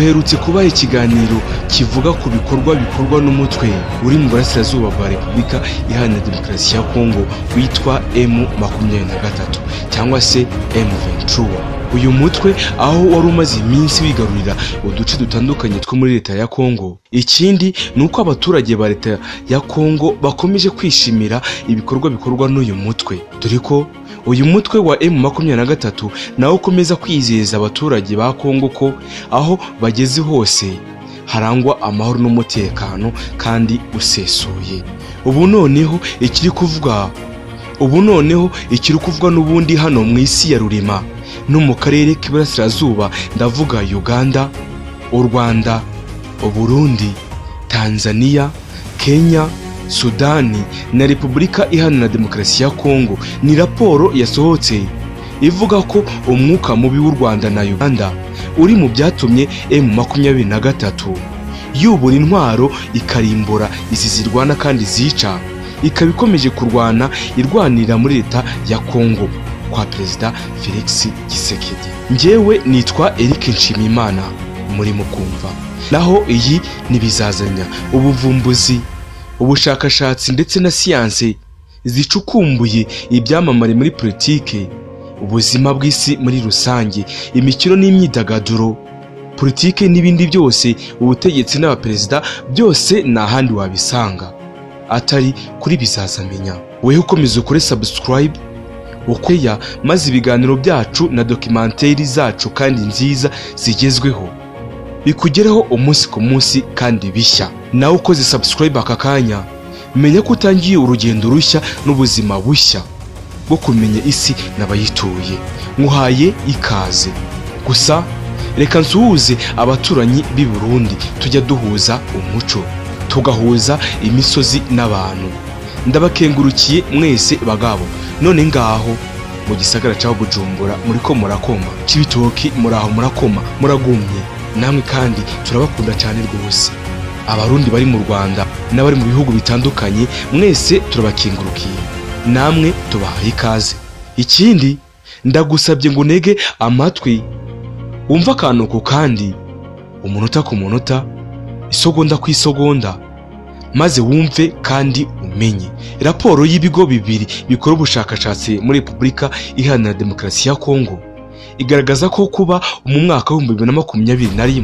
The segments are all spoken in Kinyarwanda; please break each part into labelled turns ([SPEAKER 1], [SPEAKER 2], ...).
[SPEAKER 1] Duherutse kubaha ikiganiro kivuga ku bikorwa bikorwa n'umutwe uri mu burasirazuba bwa Repubulika Iharanira Demokarasi ya Kongo witwa M23 cyangwa se M23. Uyu mutwe aho wari umaze iminsi wigarurira uduce dutandukanye two muri leta ya Kongo. Ikindi ni uko abaturage ba leta ya Kongo bakomeje kwishimira ibikorwa bikorwa n'uyu mutwe, dore ko uyu mutwe wa M23 nawo ukomeza kwizeza abaturage ba Kongo ko aho bageze hose harangwa amahoro n'umutekano kandi usesuye. Ubu noneho ikiri kuvugwa n'ubundi hano mu isi ya rurema no mu karere k'iburasirazuba, ndavuga Uganda, u Rwanda, Uburundi, Tanzania, Kenya, Sudani na Repubulika Iharanira Demokarasi ya Kongo, ni raporo yasohotse ivuga ko umwuka mubi w'u Rwanda na Uganda uri mu byatumye M23 yubura intwaro, ikarimbura izi zirwana kandi zica, ikaba ikomeje kurwana irwanira muri leta ya Kongo kwa Perezida Felix Tshisekedi. Njyewe nitwa Eric Nshimiyimana murimo kumva, naho iyi ntibizazanya ubuvumbuzi, ubushakashatsi ndetse na siyanse zicukumbuye, ibyamamare muri politike, ubuzima bw'isi muri rusange, imikino n'imyidagaduro, politike n'ibindi byose, ubutegetsi n'abaperezida, byose nta handi wabisanga atari kuri Bizazamenya. Weho ukomeza ukore subscribe ukweya, maze ibiganiro byacu na documentary zacu kandi nziza zigezweho bikugereho umunsi ku munsi kandi bishya. Nawe ukoze subscribe aka kanya, menya ko utangiye urugendo rushya n'ubuzima bushya bwo kumenya isi n'abayituye. Nkuhaye ikaze. Gusa reka nsuhuze abaturanyi b'i Burundi tujya duhuza umuco, tugahuza imisozi n'abantu. Ndabakengurukiye mwese bagabo. None ngaho mu gisagara cya Bujumbura muriko murakoma, Cibitoki muraho murakoma, muragumye namwe kandi turabakunda cyane rwose. Abarundi bari mu Rwanda n'abari mu bihugu bitandukanye, mwese turabakengurukiye, namwe tubahaye ikaze. Ikindi, ndagusabye ngo unege amatwi wumve akantu ku kandi, umunota ku munota, isogonda ku isogonda, maze wumve kandi umenye raporo y'ibigo bibiri bikora ubushakashatsi muri Repubulika Iharanira Demokarasi ya Kongo. Igaragaza ko kuba mu mwaka wa 2021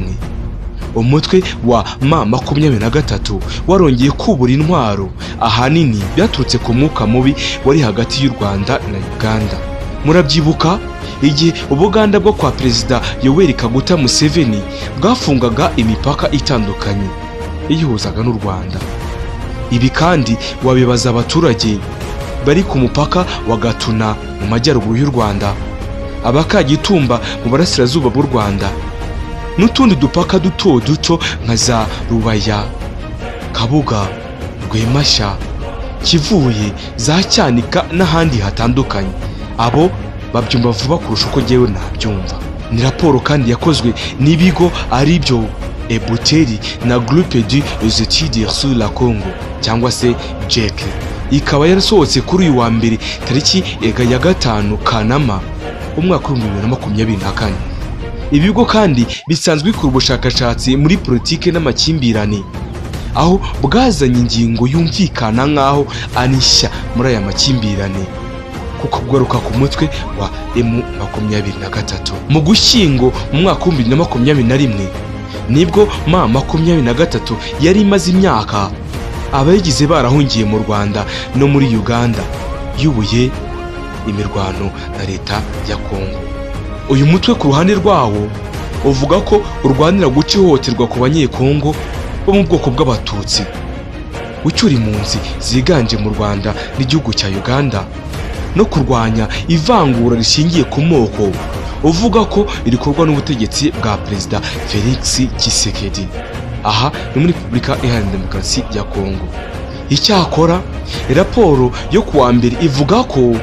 [SPEAKER 1] umutwe wa M23 warongeye kubura intwaro, ahanini byaturutse ku mwuka mubi wari hagati y'u Rwanda na Uganda. Murabyibuka igihe Ubuganda bwo kwa Perezida Yoweri Kaguta Museveni bwafungaga imipaka itandukanye iyihuzaga n'u Rwanda. Ibi kandi wabibaza abaturage bari ku mupaka wa Gatuna mu majyaruguru y'u Rwanda, abakagitumba mu burasirazuba bw'u Rwanda, n'utundi dupaka duto duto nka za Rubaya, Kabuga, Rwempasha, Kivuye, za Cyanika n'ahandi hatandukanye. Abo babyumva vuba kurusha uko ngewe nabyumva. Ni raporo kandi yakozwe n'ibigo ari byo Ebuteli na Groupe des Études sur la Congo cyangwa se GEC, ikaba yarasohotse kuri uyu wa mbere tariki ya 5 Kanama umwaka wa 2024. Ibigo kandi bisanzwe bikora ubushakashatsi muri politike n'amakimbirane, aho bwazanye ingingo yumvikana nk'aho ari nshya muri aya makimbirane, kuko kugaruka ku mutwe wa M23 mu Gushyingo mu mwaka wa 2021, nibwo M23 yari imaze imyaka abayigize barahungiye mu Rwanda no muri Uganda, yubuye imirwano na leta ya Kongo. Uyu mutwe ku ruhande rwawo uvuga ko urwanira guca ihohoterwa ku Banyekongo bo mu bwoko bw'Abatutsi, gucyura impunzi ziganje mu Rwanda n'igihugu cya Uganda, no kurwanya ivangura rishingiye ku moko, uvuga ko rikorwa n'ubutegetsi bwa Perezida Felix Tshisekedi. Aha ni muri Repubulika Iharanira Demokarasi ya Kongo. Icyakora raporo yo kuwa mbere ivuga ko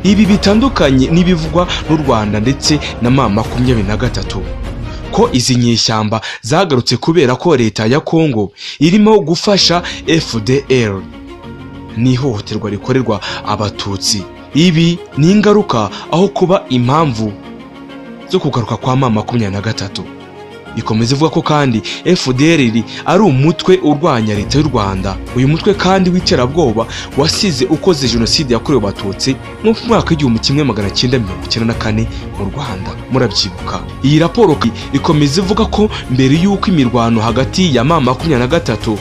[SPEAKER 1] ibi bitandukanye n'ibivugwa n'u Rwanda ndetse na M23, ko izi nyeshyamba zagarutse kubera ko leta ya Kongo irimo gufasha FDLR n'ihohoterwa rikorerwa Abatutsi. Ibi ni ingaruka aho kuba impamvu zo kugaruka kwa M23. Ikomeza ivuga ko kandi FDLR ari umutwe urwanya leta y'u Rwanda. Uyu mutwe kandi w'iterabwoba wasize ukoze jenoside yakorewe Abatutsi mu mwaka w'1994 mu Rwanda, murabyibuka. Iyi raporo ikomeza ivuga ko mbere y'uko imirwano hagati ya M23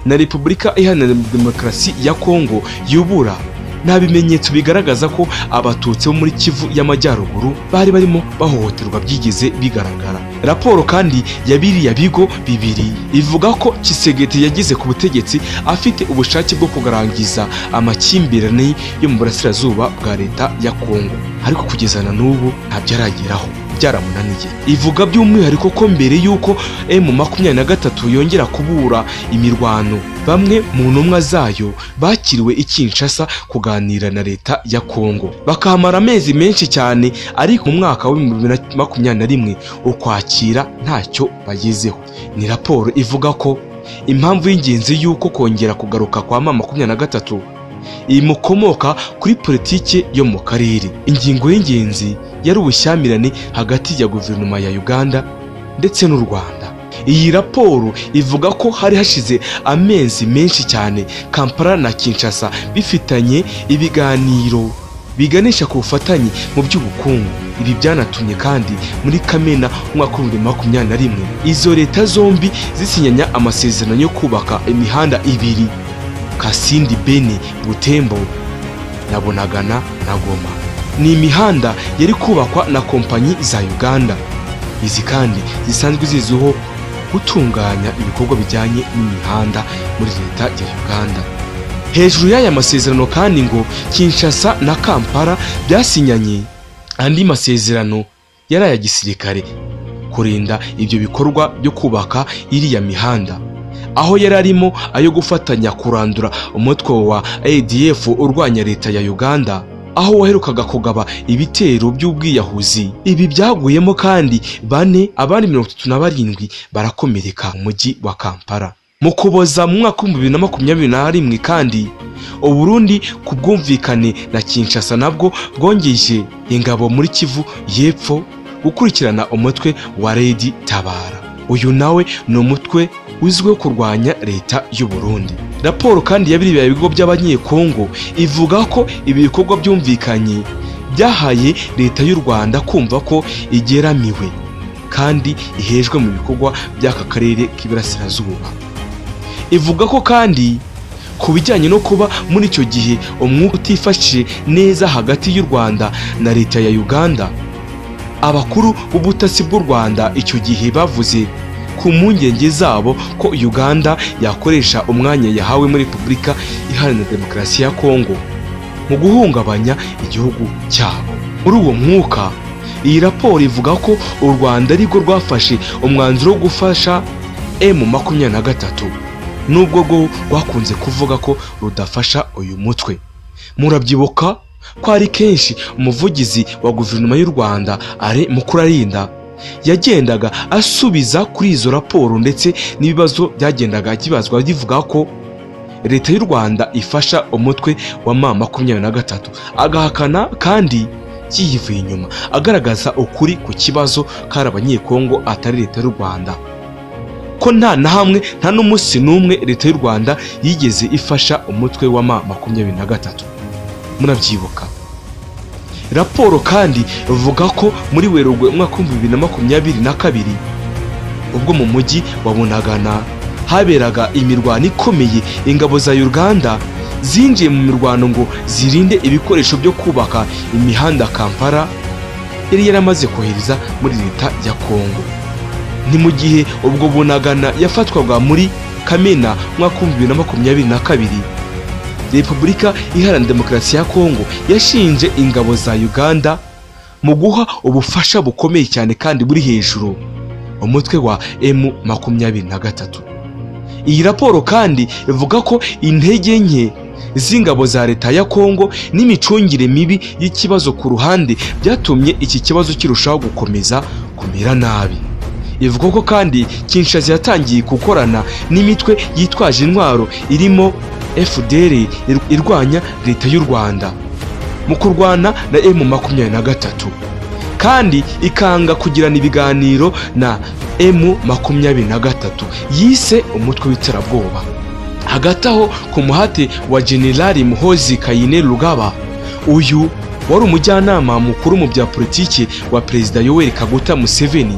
[SPEAKER 1] na Repubulika Iharanira Demokarasi ya Kongo yubura, nta bimenyetso bigaragaza ko Abatutsi bo muri Kivu y'Amajyaruguru bari barimo bahohoterwa byigeze bigaragara. Raporo kandi ya biriya bigo bibiri ivuga ko Tshisekedi yageze ku butegetsi afite ubushake bwo kugarangiza amakimbirane yo mu burasirazuba bwa leta ya Kongo, ariko kugeza na n'ubu ntabyo arageraho, byaramunaniye. Ivuga by'umwihariko ko mbere y'uko M23 yongera kubura imirwano, bamwe mu ntumwa zayo bakiriwe i Kinshasa kuganira na leta ya Kongo, bakahamara amezi menshi cyane, ariko mu mwaka wa 2021 Ukwakira ntacyo bagezeho. Ni raporo ivuga ko impamvu y'ingenzi y'uko kongera kugaruka kwa M23 imukomoka kuri politiki yo mu karere. Ingingo y'ingenzi yari ubushyamirane hagati ya guverinoma ya Uganda ndetse n'u Rwanda. Iyi raporo ivuga ko hari hashize amezi menshi cyane Kampala na Kinshasa bifitanye ibiganiro biganisha ku bufatanye mu by'ubukungu. Ibi byanatumye kandi muri Kamena umwaka wa 2021 izo leta zombi zisinyanya amasezerano yo kubaka imihanda ibiri, Kasindi Beni Butembo na Bunagana na Goma. Ni imihanda yari kubakwa na kompanyi za Uganda, izi kandi zisanzwe zizwiho gutunganya ibikorwa bijyanye n'imihanda muri leta ya Uganda. Hejuru y'aya masezerano kandi, ngo Kinshasa na Kampala byasinyanye andi masezerano yari aya gisirikare kurinda ibyo bikorwa byo kubaka iriya mihanda, aho yari arimo ayo gufatanya kurandura umutwe wa ADF urwanya leta ya Uganda, aho waherukaga kugaba ibitero by'ubwiyahuzi. Ibi byaguyemo kandi bane, abandi 37 barakomereka mu mujyi wa Kampala. Mu Kuboza mu mwaka wa 2021 kandi, Uburundi ku bwumvikane na Kinshasa nabwo bwongeje ingabo muri Kivu y'Epfo gukurikirana umutwe wa Red Tabara. Uyu nawe ni umutwe uzwiho kurwanya leta y'u Burundi. Raporo kandi ya biriya bigo by'Abanyekongo ivuga ko ibi bikorwa byumvikanye byahaye leta y'u Rwanda kumva ko igeramiwe kandi ihejwe mu bikorwa by'aka karere k'Iburasirazuba. Ivuga ko kandi ku bijyanye no kuba muri icyo gihe umwuka utifashe neza hagati y'u Rwanda na leta ya Uganda, abakuru b'ubutasi bw'u Rwanda icyo gihe bavuze ku mpungenge zabo ko Uganda yakoresha umwanya yahawe muri Repubulika Iharanira Demokarasi ya Kongo mu guhungabanya igihugu cyabo. Muri uwo mwuka, iyi raporo ivuga ko u Rwanda arirwo rwafashe umwanzuro wo gufasha M23, nubwo rwo rwakunze kuvuga ko rudafasha uyu mutwe. Murabyibuka ko ari kenshi umuvugizi wa guverinoma y'u Rwanda, Alain Mukurarinda, yagendaga asubiza kuri izo raporo ndetse n'ibibazo byagendaga kibazwa bivuga ko leta y'u Rwanda ifasha umutwe wa M23, agahakana kandi yivuye inyuma, agaragaza ukuri ku kibazo ko ari Abanyekongo atari leta y'u Rwanda, ko nta na hamwe, nta n'umunsi n'umwe leta y'u Rwanda yigeze ifasha umutwe wa M23. Murabyibuka. Raporo kandi ivuga ko muri Werurwe umwaka wa 2022, ubwo mu mujyi wa Bunagana haberaga imirwano ikomeye, ingabo za Uganda zinjiye mu mirwano ngo zirinde ibikoresho byo kubaka imihanda Kampala yari yaramaze kohereza muri leta ya Kongo. Ni mu gihe ubwo Bunagana yafatwaga muri Kamena umwaka wa 2022, Repubulika Iharanira Demokarasi ya Kongo yashinje ingabo za Uganda mu guha ubufasha bukomeye cyane kandi buri hejuru umutwe wa M23. Iyi raporo kandi ivuga ko intege nke z'ingabo za leta ya Kongo n'imicungire mibi y'ikibazo ku ruhande byatumye iki kibazo kirushaho gukomeza kumera nabi. Ivuga ko kandi Kinshasa yatangiye gukorana n'imitwe yitwaje intwaro irimo FDLR irwanya leta y'u Rwanda mu kurwana na M23, Kandi ikanga kugirana ibiganiro na M23 yise umutwe w'iterabwoba. Hagati aho, ku muhate wa Generali Muhozi Kainerugaba, uyu wari umujyanama mukuru mu bya politiki wa Perezida Yoweri Kaguta Museveni,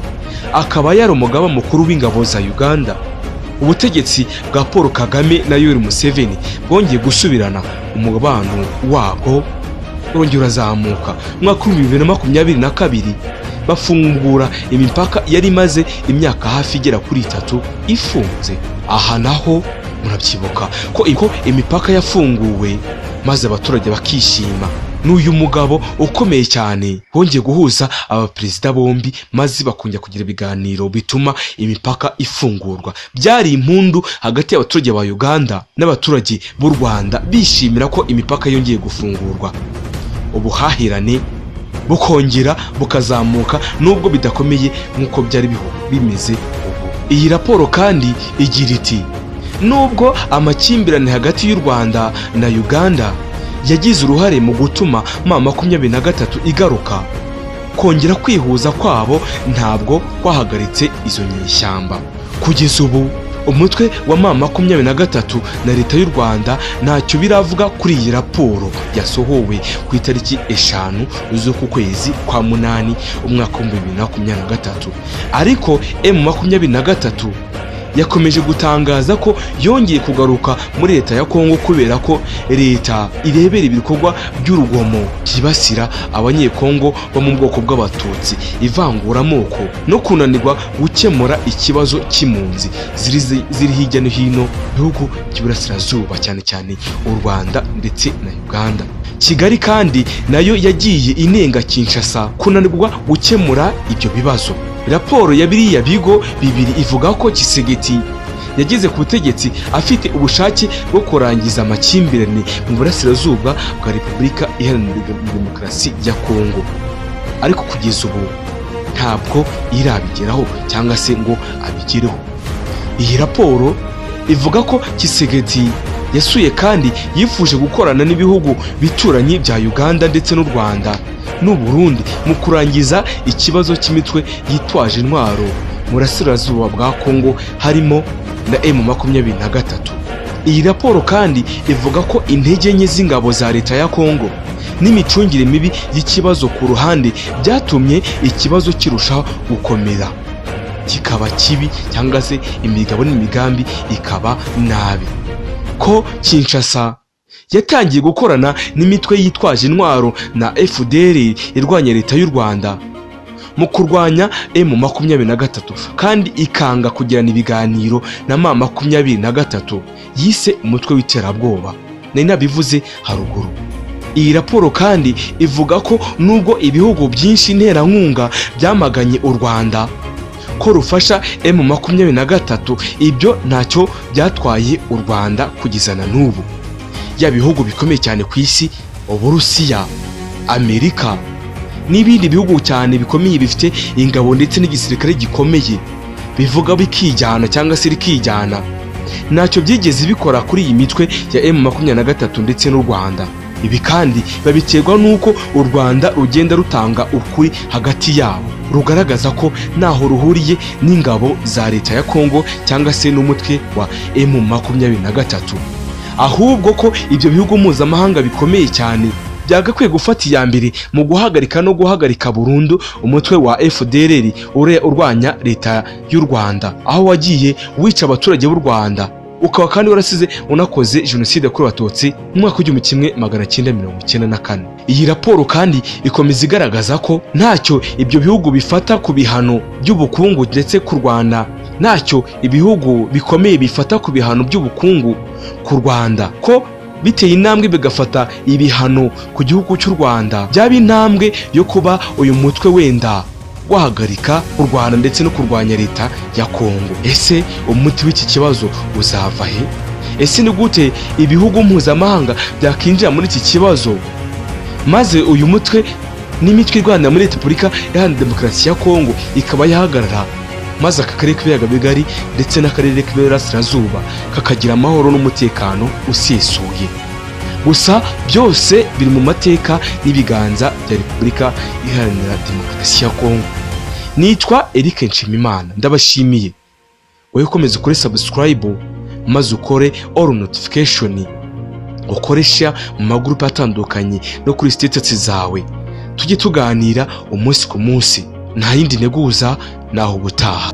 [SPEAKER 1] akaba yari umugaba mukuru w'ingabo za Uganda, ubutegetsi bwa Paul Kagame na Yoweri Museveni bwongeye gusubirana, umubano wabwo urongera urazamuka. Mu mwaka w'2022 bafungura imipaka yari imaze imyaka hafi igera kuri 3 ifunze. Aha naho murabyibuka ko imipaka yafunguwe maze abaturage bakishima. N'uyu mugabo ukomeye cyane wongeye guhuza abaperezida bombi, maze bakongera kugira ibiganiro bituma imipaka ifungurwa. Byari impundu hagati y'abaturage ba Uganda n'abaturage b'u Rwanda, bishimira ko imipaka yongeye gufungurwa, ubuhahirane bukongera bukazamuka, nubwo bidakomeye nk'uko byari bimeze ubu. Iyi raporo kandi igira iti: "Nubwo amakimbirane hagati y'u Rwanda na Uganda yagize uruhare mu gutuma M23 igaruka, kongera kwihuza kwabo ntabwo kwahagaritse izo nyeshyamba." Kugeza ubu umutwe wa M23 na Leta y'u Rwanda ntacyo biravuga kuri iyi raporo yasohowe ku itariki 5 z'uku kwezi kwa munani, umwaka w'2023. Ariko M23 yakomeje gutangaza ko yongeye kugaruka muri Leta ya Kongo kubera ko leta irebera ibikorwa by'urugomo byibasira Abanyekongo bo mu bwoko bw'Abatutsi, ivanguramoko no kunanirwa gukemura ikibazo cy'impunzi ziri hirya no hino mu bihugu by'Iburasirazuba, cyane cyane u Rwanda ndetse na Uganda. Kigali kandi nayo yagiye inenga Kinshasa kunanirwa gukemura ibyo bibazo. Raporo ya biriya bigo bibiri ivuga ko Tshisekedi yageze ku butegetsi afite ubushake bwo kurangiza amakimbirane mu burasirazuba bwa Repubulika Iharanira Demokarasi ya Kongo, ariko kugeza ubu ntabwo irabigeraho cyangwa se ngo abigereho. Iyi raporo ivuga ko Tshisekedi yasuye kandi yifuje gukorana n'ibihugu bituranyi bya Uganda ndetse n'u Rwanda n'u Burundi mu kurangiza ikibazo cy'imitwe yitwaje intwaro mu burasirazuba bwa Kongo, harimo na M23. Iyi raporo kandi ivuga ko intege nke z'ingabo za Leta ya Kongo n'imicungire mibi y'ikibazo ku ruhande byatumye ikibazo kirushaho gukomera, kikaba kibi, cyangwa se imigabo n'imigambi ikaba nabi, ko Kinshasa yatangiye gukorana n'imitwe yitwaje intwaro na FDLR irwanya Leta y'u Rwanda mu kurwanya M23, kandi ikanga kugirana ibiganiro na M23 yise umutwe w'iterabwoba, nari nabivuze haruguru. Iyi raporo kandi ivuga ko nubwo ibihugu byinshi nterankunga byamaganye u Rwanda ko rufasha M23, ibyo ntacyo byatwaye u Rwanda kugeza na n'ubu. Ya bihugu bikomeye cyane ku isi, Uburusiya, Amerika n'ibindi bihugu cyane bikomeye bifite ingabo ndetse n'igisirikare gikomeye, bivuga bikijyana cyangwa se rikijyana, ntacyo byigeze bikora kuri iyi mitwe ya M23 ndetse n'u Rwanda. Ibi kandi babiterwa n'uko u Rwanda rugenda rutanga ukuri hagati yabo, rugaragaza ko ntaho ruhuriye n'ingabo za Leta ya Kongo cyangwa se n'umutwe wa M23, ahubwo ko ibyo bihugu mpuzamahanga bikomeye cyane byagakwiye gufata iya mbere mu guhagarika no guhagarika burundu umutwe wa FDLR urwanya Leta y'u Rwanda, aho wagiye wica abaturage b'u Rwanda, ukaba kandi warasize unakoze jenoside yakorewe Abatutsi mu mwaka w'1994. Iyi raporo kandi ikomeza igaragaza ko ntacyo ibyo bihugu bifata ku bihano by'ubukungu ndetse ku Rwanda, ntacyo ibihugu bikomeye bifata ku bihano by'ubukungu ku Rwanda, ko biteye intambwe bigafata ibihano ku gihugu cy'u Rwanda byaba intambwe yo kuba uyu mutwe wenda wahagarika kurwana ndetse no kurwanya Leta ya Kongo. Ese umuti w'iki kibazo uzava he? Ese ni gute ibihugu mpuzamahanga byakinjira muri iki kibazo, maze uyu mutwe n'imitwe irwanira muri Repubulika Iharanira Demokarasi ya Kongo ikaba yahagarara, maze aka karere k'Ibiyaga Bigari ndetse n'akarere k'Iburasirazuba kakagira amahoro n'umutekano usesuye? Gusa byose biri mu mateka n'ibiganza bya Repubulika Iharanira Demokarasi ya Kongo. Nitwa Eric Nshimimana, ndabashimiye. Wowe ukomeza ukore subscribe, maze ukore all notification, ukore share mu magurupe atandukanye no kuri status zawe, tujye tuganira umunsi ku munsi. Nta yindi nteguza, naho ubutaha.